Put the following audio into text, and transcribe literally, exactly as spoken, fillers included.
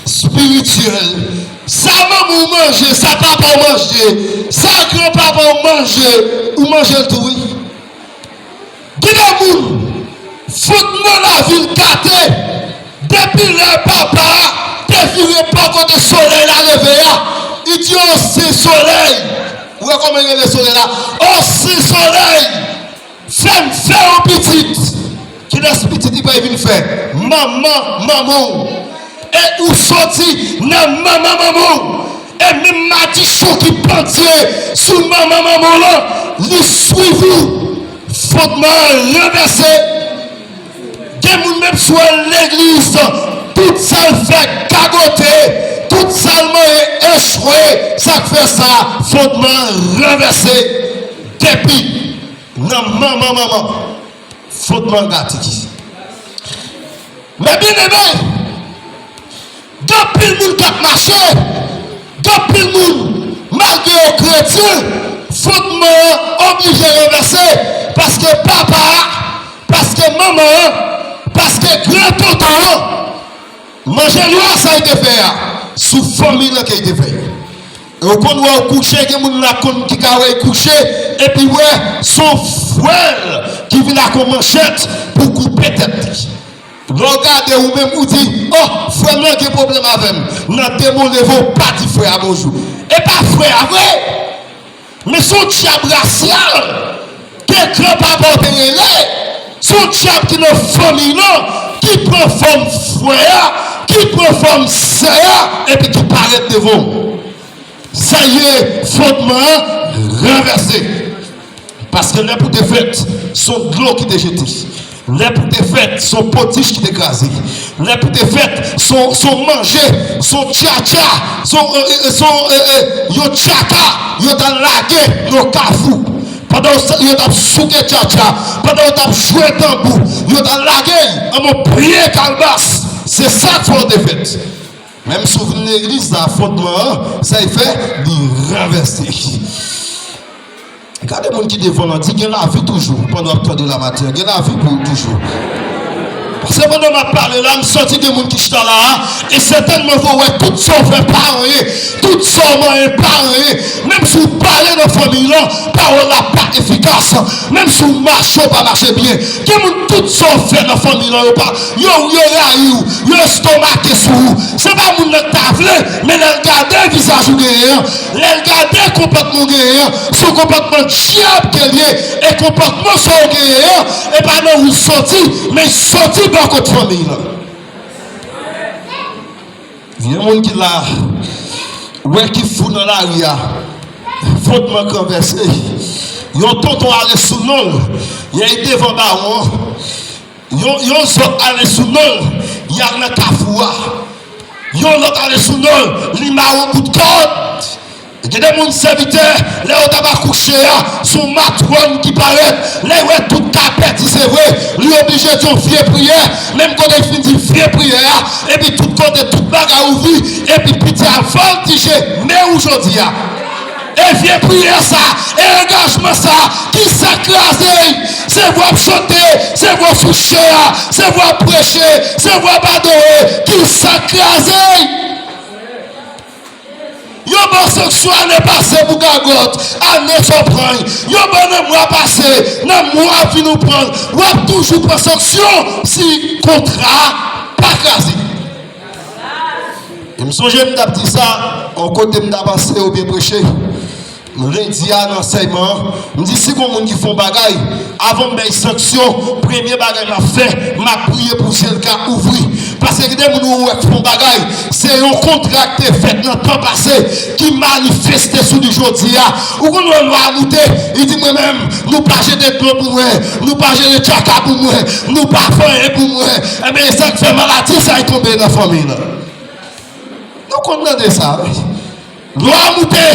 espirityèl. Sa manman w manje, sa papa w manje, sa gran papa w manje, ou manje l tou wi. Gen de moun, fout nan lavi l gate. Depi lè papa a te vire bò kote solèy la leve a, li di, o se solèy. Ou wè kòman l rele solèy la? O se solèy! Fè m fè yon pitit. Kilès pitit li pral vin fè? Manman manman w. E ou soti nan manman manman w. E menm madichon ki pandye sou manman manman w lan, li swiv ou. Fondman an ranvèse. Gen moun menm si w al legliz, tout sa l fè gagote, tout sa l manyen echwe. Sa k fè sa? Fondman an ranvèse. Depi nan manman manman, fondman gate. Men byeneme, gen anpil moun k ap mache, gen anpil moun, malgre yo kretyen, fondman an oblije ranvèse, paske papa a, paske manman an, paske gran tonton an, manje lwa sa l te fè a, sou fanmi l ke l te fè. E w konn wè w kouche, gen moun la konn ki ka wè l kouche, epi wè s on frè l ki vin ak yon manchèt pou koupe tèt li. Lè w gade ou menm, ou di, o, frè m nan gen pwoblèm avè m. Nan demen w leve, w pa di frè a bonjou. E pa frè a vre. Men s on dyab rasyal ke granpapa w te rele. S on dyab ki nan fanmi w lan, ki pran fòm frè a, ki pran fòm sè a, epi ki parèt devan w. Sa ye, fondman an ranvèse. Paske lè pou te fèt, s on dlo ki te jete. Lè pou te fèt, s on potich ki te kraze. Lè pou te fèt, s on, s on manje, s on tchatcha, s on, e, e, s on, e, e, yon tchaka, yo t al lage nan kafou. Pandan yo, yo t ap souke tchatcha, pandan yo t ap jwe tanbou, yo t al lage l anba yon pye kalbas. Se sa k fè w te fèt. Menm si w vin legliz la, fondman an, sa l fè, li ranvèse. Gade moun ki devan w lan, di, gen lavi toujou. Pandan w ap tande la maten an, gen lavi pou ou toujou. Paske pandan m ap pale la, m santi gen moun ki chita la a, e sètènman vre w wè tout sa w fè pa anyen, tout sa w manyen pa anyen. Menm si w pale nan fanmi w lan, pawòl la pa efikas. Menm si w mache, w pa mache byen. Gen moun tout sa w fè nan fanmi w lan, yo pa, yo, yo rayi w, yo estomake sou ou. Se pa moun nan k ta vle, men lè l gade vizaj ou genyen an, lè l gade konpòtman w genyen an, se yon konpòtman dyab ke l ye, e konpòtman sa w genyen an, e pa nan ou l soti, men l soti bò kot fanmi w lan. Vye moun ki la, wè ki fou nan lari a, fondman k ranvèse. Yon tonton ale sou non l, y al devan bawon an. Yon, yon zòt ale sou non l, y al nan kafou a. Yon lòt ale sou non l, li mare yon bout kòd. Gen de moun sèvitè, lè yo t ap akouche a, s on matwòn ki parèt, lè l wè tout ka pèdi, se vre, li oblije di yon vye priyè, menm kote l fin di vye priyè a, epi tout kote, tout bagay ouvri, epi piti a, avan l di, je men ou jodi a. E vye priyè sa, e angajman sa, kisa k kraze l? Se vwa w ap chante, se vwa w sou chè a, se vwa w ap preche, se vwa w ap adore, kisa k kraze l? Yo ba w sanksyon ane pase pou gagòt, ane sa w pran l. Yo ba w nan mwa pase, nan mwa vin ou pran l. W ap toujou pran sanksyon si kontra a pa kraze. E m sonje m t ap di sa, yon kote m t ap anseye oubyen preche. Lendi a nan ansèyman an, m di si gon moun ki fè yon bagay, avan m bay sanksyon, premye bagay m ap fè, m ap priye pou syèl ka ouvri. Paske gen de moun ou wè k fè yon bagay, se yon kontra k te fèt nan tan pase ki manifeste sou li jodi a. Ou konn wè lwa a moute, li di mwen menm, nou pa jete dlo pou mwen, nou pa jete tchaka pou mwen, nou pa fè anyen pou mwen. Enben, e sa k fè maladi sa a tonbe nan fanmi lan. Nou konn tande sa, wi. Lwa a moute,